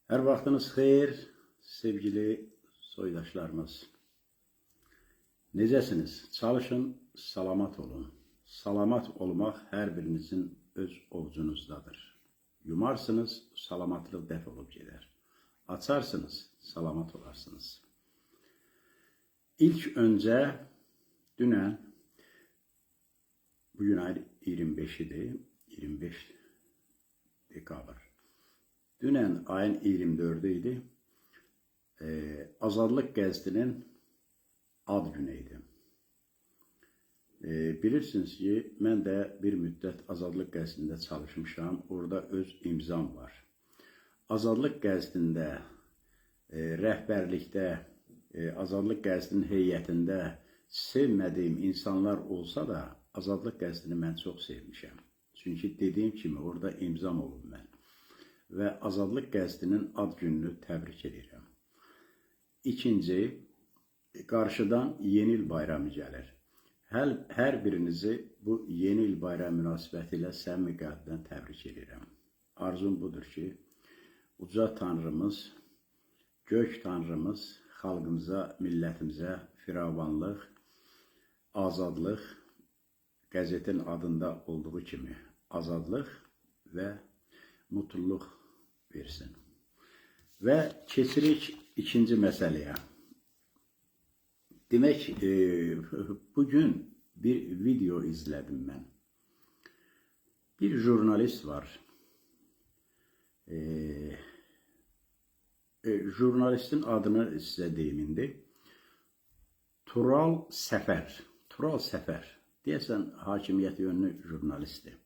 Hər vaxtınız xeyir, sevgili soydaşlarımız. Necəsiniz? Çalışın, salamat olun. Salamat olmaq hər birinizin öz ovcunuzdadır. Yumarsınız, salamatlıq dəf olub gedər. Açarsınız, salamat olarsınız. İlk öncə dünən, bugün ayın 25-idir, 25 dekabr. Dünən ayın 24-ü idi. Azadlıq Qəzetinin ad günü idi. Bilirsiniz ki, mən də bir müddət Azadlıq Qəzetində çalışmışam. Orada öz imzam var. Azadlıq Qəzetində, rəhbərlikdə, Azadlıq Qəzetinin heyətində sevmədiyim insanlar olsa da, Azadlıq Qəzetini mən çox sevmişəm. Çünki dediyim kimi orada imzam olub mən. Və Azadlıq Qəzetinin ad gününü təbrik edirəm. İkinci, qarşıdan Yeni il bayramı gəlir. Hər birinizi bu Yeni il bayramı münasibəti ilə səmimi qəlbdən təbrik edirəm. Arzum budur ki, uca Tanrımız, gök Tanrımız xalqımıza, millətimizə firavanlıq, azadlıq, qəzetin adında olduğu kimi azadlıq və mutluluq versin. Və keçirik ikinci məsələyə. Demək, bugün bir video izlədim mən. Bir jurnalist var. Jurnalistin adını sizə deyim indi. Tural Səfər. Tural Səfər. Deyəsən, hakimiyyət yönlü jurnalistdir.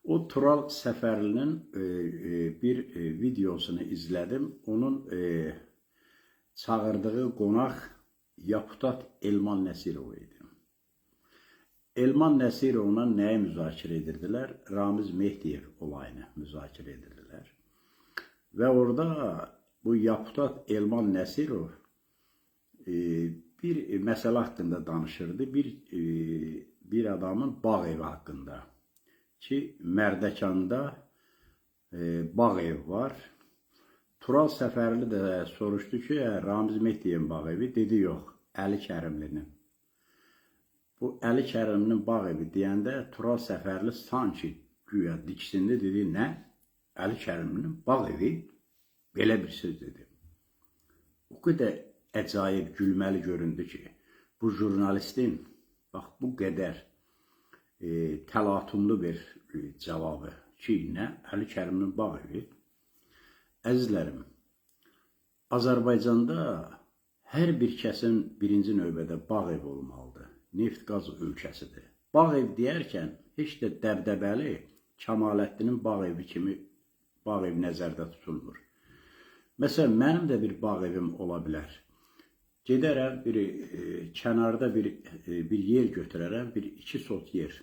O Tural Səfərlinin bir videosunu izlədim. Onun çağırdığı qonaq Yaputat Elman Nəsirov idi. Elman Nəsirovla nəyi müzakirə edirdilər? Ramiz Mehdiyev olayını müzakirə edirdilər. Və orada bu Yaputat Elman Nəsirov bir məsələ haqqında danışırdı. Bir adamın bağ evi haqqında. Ki, Mərdəkanda bağ ev var. Tural Səfərli də soruşdu ki, Ramiz Mehdiyevin bağ evi? Dedi, yox, Əli Kərimlinin. Bu Əli Kərimlinin bağ evi deyəndə Tural Səfərli sanki güya diksindi, dedi, nə? Əli Kərimlinin bağ evi? Belə bir söz dedi. O qədər əcaib, gülməli göründü ki, bu jurnalistin bax bu qədər təlatumlu bir cavabı ki, nə? Əli Kərimlinin bağ evi. Əzizlərim, Azərbaycanda hər bir kəsin birinci növbədə bağ evi olmalıdır. Neft-qaz ölkəsidir. Bağ ev deyərkən heç də dəbdəbəli Kamaləddinin bağ evi kimi bağ ev nəzərdə tutulmur. Məsələn, mənim də bir bağ evim ola bilər. Gedərəm, bir kənarda bir yer götürərəm, bir 2 sot yer.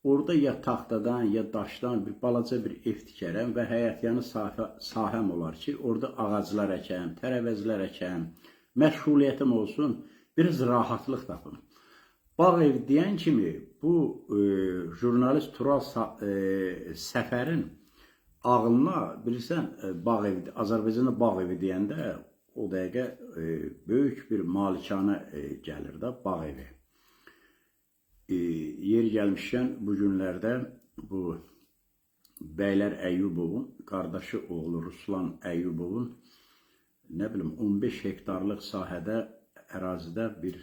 Orada ya taxtadan, ya daşdan bir balaca bir ev tikərəm və həyətyanı sahəm olar ki, orada ağaclar əkəm, tərəvəzlər əkəm, məşğuliyyətim olsun, biraz rahatlıq tapım. Bağ ev deyən kimi bu jurnalist Tural Səfərin ağlına, bilirsən, bağ evi, Azərbaycanda bağ evi deyəndə o dəqiqə böyük bir malikanə gəlir də, bağ evi. Yeri gəlmişkən bu günlərdə bu Bəylər Əyyubovun qardaşı oğlu Ruslan Əyyubovun nə bilim 15 hektarlıq sahədə, ərazidə bir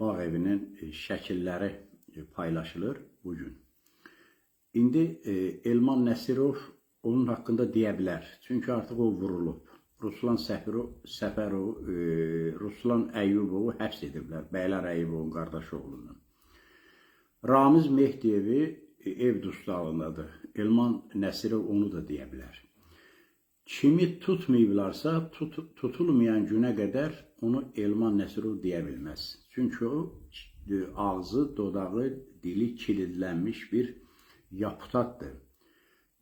bağ evinin şəkilləri paylaşılır bugün. İndi Elman Nəsirov onun haqqında deyə bilər. Çünki artıq o vurulub. Ruslan Səfərov, Ruslan Əyyubovu həbs ediblər. Bəylər Əyyubovun qardaşı oğlunun. Ramiz Mehdiyevi ev dustağındadır. Elman Nəsirov onu da deyə bilər. Kimi tutmayıblarsa, tutulmayan günə qədər onu Elman Nəsirov deyə bilməz. Çünki o, ağzı, dodağı, dili kilidlənmiş bir yaputatdır.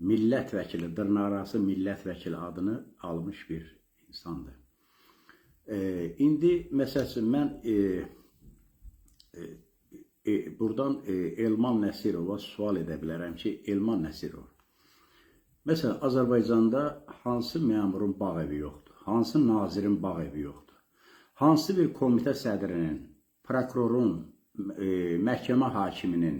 Millət vəkili, dırnaqarası millət vəkili adını almış bir insandır. İndi, məsəl üçün, mən buradan Elman Nəsirova sual edə bilərəm ki, Elman Nəsirov, Məsələn, Azərbaycanda hansı məmurun bağ evi yoxdur? Hansı nazirin bağ evi yoxdur? Hansı bir komitə sədrinin, prokurorun, məhkəmə hakiminin,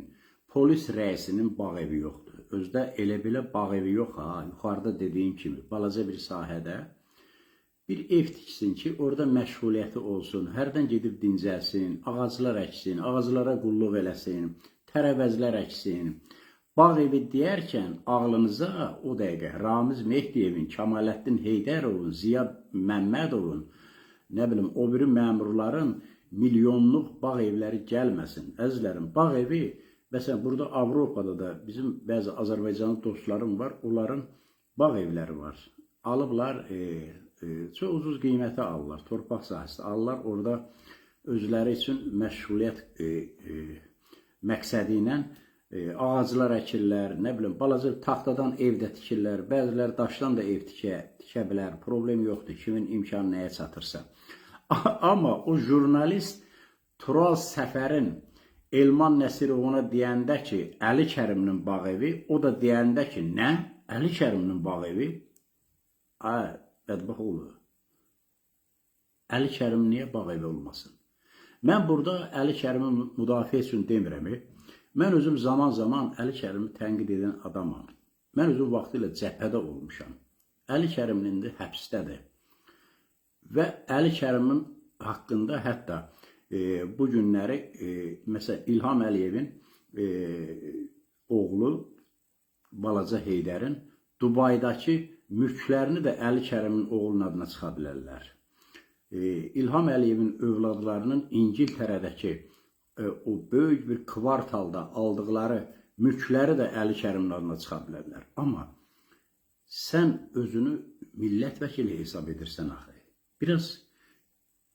polis rəisinin bağ evi yoxdur? Özdə elə belə bağ evi yox ha, yuxarıda dediyim kimi balaca bir sahədə bir ev tiksin ki, orada məşğuliyyəti olsun, hərdən gedib dincəlsin, ağaclar əksin, ağaclara qulluq eləsin, tərəvəzlər əksin. Bağ evi deyərkən ağlınıza o dəqiqə Ramiz Mehdiyevin, Kamaləddin Heydərovun, Ziya Məmmədovun, nə bilim, o biri məmurların milyonluq bağ evləri gəlməsin. Əzizlərim, bağ evi, məsələn, burada Avropada da bizim bəzi Azərbaycanlı dostlarım var, onların bağ evləri var. Alıblar, çox ucuz qiymətə alırlar, torpaq sahəsi alırlar, orada özləri üçün məşğuliyyət məqsədi ilə ağaclar əkirlər, nə bilim, balaca taxtadan ev də tikirlər, bəziləri daşdan da ev tikə bilər, problem yoxdur, kimin imkanı nəyə çatırsa. Amma o jurnalist Tural Səfərin Elman Nəsirov ona deyəndə ki, Əli Kərimlinin bağ evi, o da deyəndə ki, nə? Əli Kərimlinin bağ evi? Ay, bədbəxt olur. Əli Kərim niyə bağ evi olmasın? Mən burada Əli Kərimi müdafiə üçün demirəm. Mən özüm zaman-zaman Əli Kərimi tənqid edən adamam. Mən özüm vaxtilə cəbhədə olmuşam. Əli Kərimli indi həbsdədir. Və Əli Kərimin haqqında hətta bu günləri məsələn İlham Əliyevin oğlu balaca Heydərin Dubaydakı mülklərini də Əli Kərimlinin oğlunun adına çıxa bilərlər. İlham Əliyevin övladlarının İngiltərədəki o böyük bir kvartalda aldıqları mülkləri də Əli Kərimlinin adına çıxa bilərlər. Amma sən özünü millət vəkili hesab edirsən axı.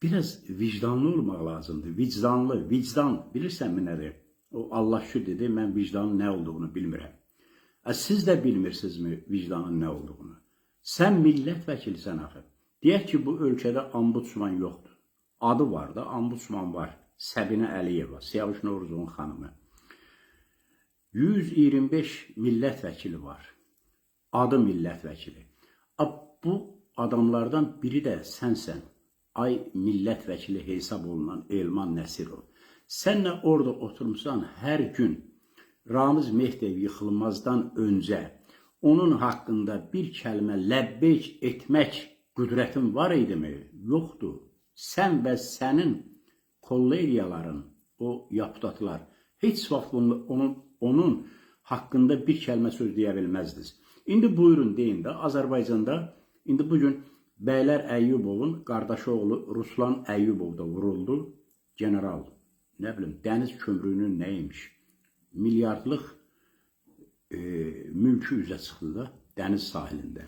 Biraz vicdanlı olmaq lazımdır. Vicdanlı, vicdan bilirsənmi nədir? O Allah şu dedi, mən vicdanın nə olduğunu bilmirəm. Siz də bilmirsinizmi vicdanın nə olduğunu? Sən millət vəkilisən axı. Deyək ki, bu ölkədə ombudsman yoxdur. Adı var da, ombudsman var. Səbinə Əliyeva, Siyavuş Novruzovun xanımı. 125 millət vəkili var. Adı millət vəkili. Bu adamlardan biri də sənsən. Ay millət vəkili hesab olunan Elman Nəsirov. Sən nə orada oturmuşsan hər gün Ramiz Mehdiyev yıxılmazdan öncə onun haqqında bir kəlmə ləbbeyk etmək qüdrətin var idimi? Yoxdur. Sən və sənin kollegiyaların, o yapıtatlar heç vaxt onun haqqında bir kəlmə söz deyə bilməzdiniz. İndi buyurun deyin də Azərbaycanda indi bugün Bəylər Əyyubovun qardaşı oğlu Ruslan Əyyubov da vuruldu. General, nə bilim, dəniz kömrüyünün nəymiş? Milyardlıq mülkü üzə çıxdı da dəniz sahilində.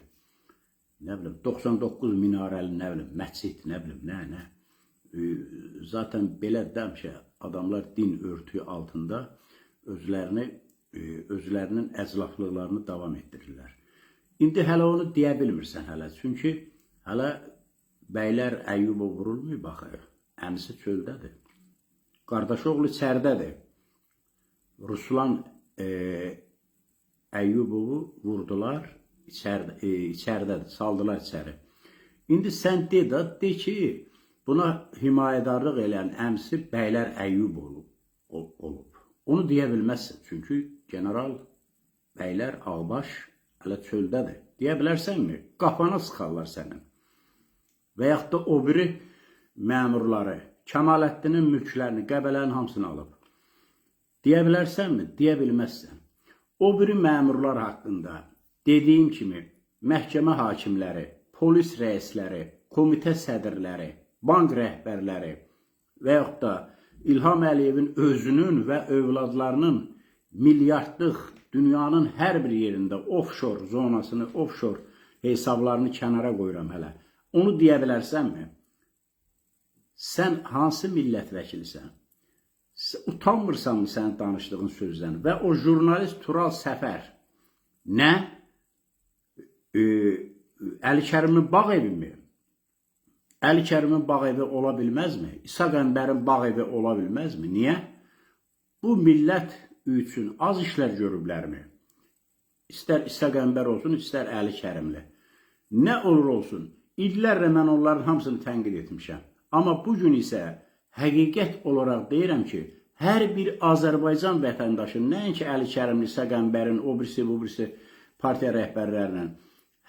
Nə bilim, 99 minarəli, nə bilim, məscid, nə bilim, nə. Zaten belə dəmişə adamlar din örtüyü altında özlərinin əclaflıqlarını davam etdirirlər. İndi hələ onu deyə bilmirsən hələ. Çünki hələ Bəylər Əyyubov vurulmayıb axı. Əmisi çöldədir. Qardaşı oğlu içəridədir. Ruslan Əyyubovu vurdular, içəridədir, saldılar içəri. İndi sən de də, de ki, buna himayədarlıq eləyən əmsi Bəylər Əyyub olub. Onu deyə bilməzsən, çünki general Bəylər Ağbaş hələ çöldədir. Deyə bilərsənmi? Qafana sıxarlar sənin. Və yaxud da o biri məmurları, Kəmaləddinin mülklərini, Qəbələnin hamısını alıb. Deyə bilərsənmi? Deyə bilməzsən. O biri məmurlar haqqında dediyim kimi məhkəmə hakimləri, polis rəisləri, komitə sədrləri, bank rəhbərləri və yaxud da İlham Əliyevin özünün və övladlarının milyardlıq dünyanın hər bir yerində offshore zonasını, offshore hesablarını kənara qoyuram hələ. Onu deyə bilərsənmi? Sən hansı millət vəkilisən? Utanmırsanmı sənin danışdığın sözdən? Və o jurnalist Tural Səfər nə? Əli Kərimlinin bağ evi mi? Əli Kərimin bağ evi ola bilməzmi? İsa Qəmbərin bağ evi ola bilməzmi? Niyə? Bu millət üçün az işlər görüblərmi? İstər İsa Qəmbər olsun, istər Əli Kərimli. Nə olur olsun, illərlə mən onların hamısını tənqid etmişəm. Amma bu gün isə həqiqət olaraq deyirəm ki, hər bir Azərbaycan vətəndaşı, nəinki Əli Kərimli, İsa Qəmbərin, o birisi, bu birisi partiya rəhbərlərlə,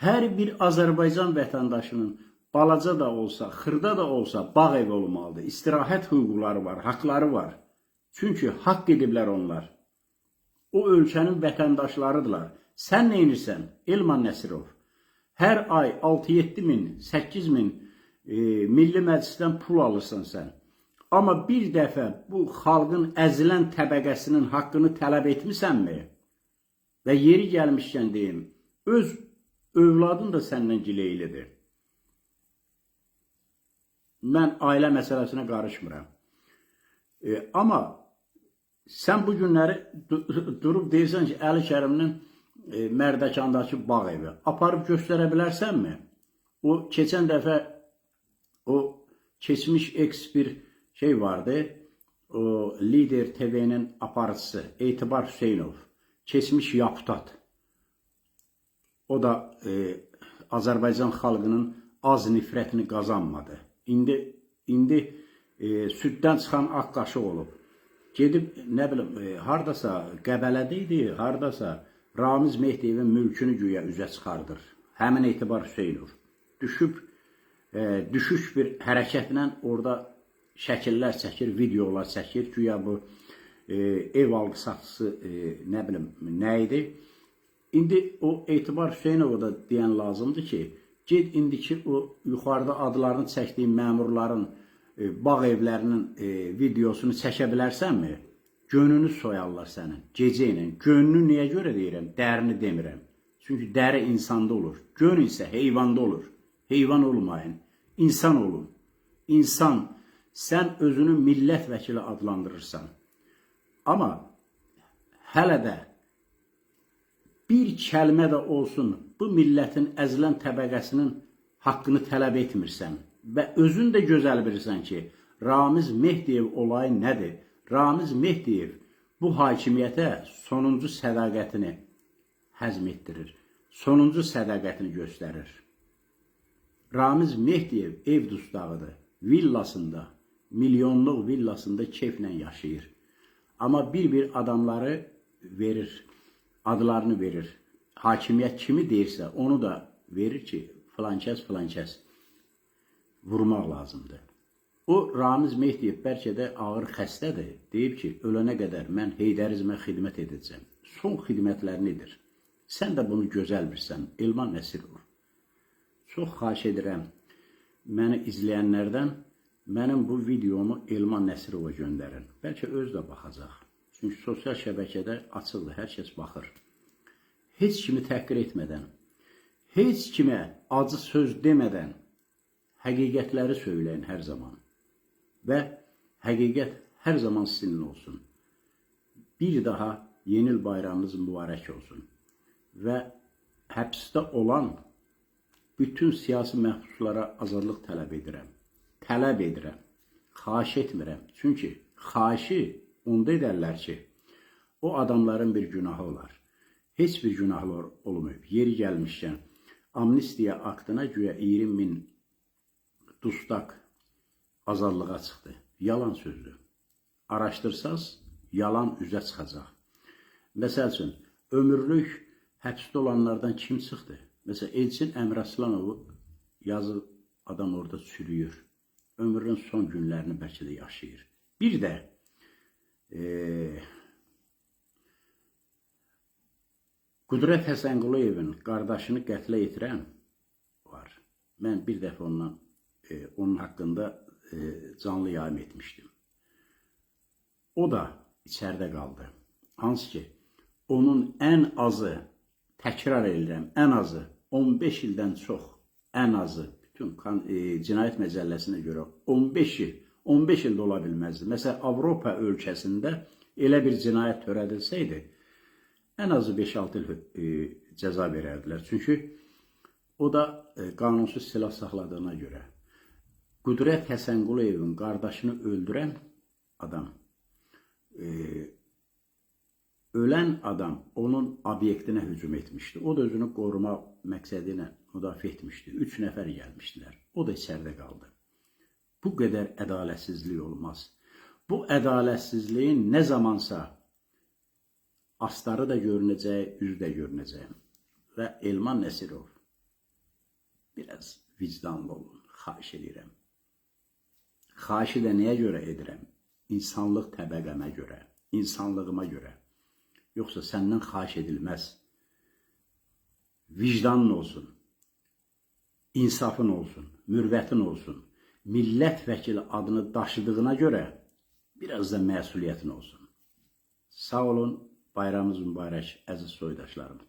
hər bir Azərbaycan vətəndaşının balaca da olsa, xırda da olsa bağ evi olmalıdır. İstirahət hüquqları var, haqları var. Çünki haqq ediblər onlar. O ölkənin vətəndaşlarıdırlar. Sən nə edirsən, Elman Nəsirov? Hər ay 6-7 min, 8 min Milli Məclisdən pul alırsan sən. Amma bir dəfə bu xalqın əzilən təbəqəsinin haqqını tələb etmisənmi? Və yeri gəlmişkən deyim, öz övladın da səndən gileylidir. Mən ailə məsələsinə qarışmıram. Amma sən bu günləri durub deyirsən ki, Əli Kərimlinin Mərdəkandakı bağ evi. Aparıb göstərə bilərsənmi? O keçən dəfə o keçmiş eks bir şey vardı. O Lider TV-nin aparıcısı Etibar Hüseynov. Keçmiş deputat. O da Azərbaycan xalqının az nifrətini qazanmadı. İndi süddən çıxan ağ qaşıq olub. Gedib, nə bilim, hardasa Qəbələdə idi, hardasa Ramiz Mehdiyevin mülkünü güya üzə çıxardır. Həmin Etibar Hüseynov. Düşüb, düşüş bir hərəkətlə orada şəkillər çəkir, videolar çəkir. Güya bu ev alqı-satqısı nə bilim, nə idi? İndi o Etibar Hüseynova da deyən lazımdır ki, get indiki o yuxarıda adlarını çəkdiyim məmurların bağ evlərinin videosunu çəkə bilərsənmi? Gönlünü soyarlar sənin, gecə ilə. Gönlünü niyə görə deyirəm? Dərini demirəm. Çünki dəri insanda olur. Gön isə heyvanda olur. Heyvan olmayın. İnsan olun. İnsan, sən özünü millət vəkili adlandırırsan. Amma hələ də bir kəlmə də olsun bu millətin əzilən təbəqəsinin haqqını tələb etmirsən və özün də gözəl bilirsən ki, Ramiz Mehdiyev olayı nədir? Ramiz Mehdiyev bu hakimiyyətə sonuncu sədaqətini həzm etdirir. Sonuncu sədaqətini göstərir. Ramiz Mehdiyev ev dustağıdır. Villasında, milyonluq villasında keyflə yaşayır. Amma bir-bir adamları verir, adlarını verir. Hakimiyyət kimi deyirsə, onu da verir ki, filankəs, filankəs vurmaq lazımdır. O, Ramiz Mehdiyev bəlkə də ağır xəstədir. Deyib ki, ölənə qədər mən Heydərizmə xidmət edəcəm. Son xidmətlərini edir. Sən də bunu gözəl bilirsən, Elman Nəsirov. Çox xahiş edirəm, məni izləyənlərdən mənim bu videomu Elman Nəsirova göndərin. Bəlkə öz də baxacaq. Çünki sosial şəbəkədə açıqdır, hər kəs baxır. Heç kimi təhqir etmədən, heç kimə acı söz demədən həqiqətləri söyləyin hər zaman. Və həqiqət hər zaman sizinlə olsun. Bir daha yeni il bayramınız mübarək olsun. Və həbsdə olan bütün siyasi məhbuslara azadlıq tələb edirəm. Tələb edirəm. Xahiş etmirəm. Çünki xahişi onda edərlər ki, o adamların bir günahı olar. Heç bir günahı olmayıb. Yeri gəlmişkən, amnistiya aktına güya 20 min dustaq azadlığa çıxdı. Yalan sözdür. Araşdırsaz, yalan üzə çıxacaq. Məsəl üçün, ömürlük həbsdə olanlardan kim çıxdı? Məsələn, Elçin Əmiraslanovu yazıq adam orada çürüyür. Ömrünün son günlərini bəlkə də yaşayır. Bir də Qüdrət Həsənquluyevin qardaşını qətlə yetirən var. Mən bir dəfə ondan, onun haqqında canlı yayım etmişdim. O da içəridə qaldı. Hansı ki, onun ən azı, təkrar edirəm, ən azı 15 ildən çox, ən azı, bütün cinayət məcəlləsinə görə 15 il, 15 ildə ola bilməzdi. Məsələn, Avropa ölkəsində elə bir cinayət törədilsəydi, ən azı 5-6 il cəza verərdilər. Çünki o da qanunsuz silah saxladığına görə. Qüdrət Həsənquluyevin qardaşını öldürən adam Ölən adam onun obyektinə hücum etmişdi. O da özünü qoruma məqsədi ilə müdafiə etmişdi. 3 nəfər gəlmişdilər. O da içəridə qaldı. Bu qədər ədalətsizlik olmaz. Bu ədalətsizliyin nə zamansa astarı da görünəcək, üzü də görünəcək. Və Elman Nəsirov, biraz vicdanlı olun, xahiş edirəm. Xahişi də nəyə görə edirəm? İnsanlıq təbəqəmə görə, insanlığıma görə. Yoxsa səndən xahiş edilməz. Vicdanın olsun, insafın olsun, mürvətin olsun. Millət vəkili adını daşıdığına görə biraz da məsuliyyətin olsun. Sağ olun, bayramınız mübarək, əziz soydaşlarım.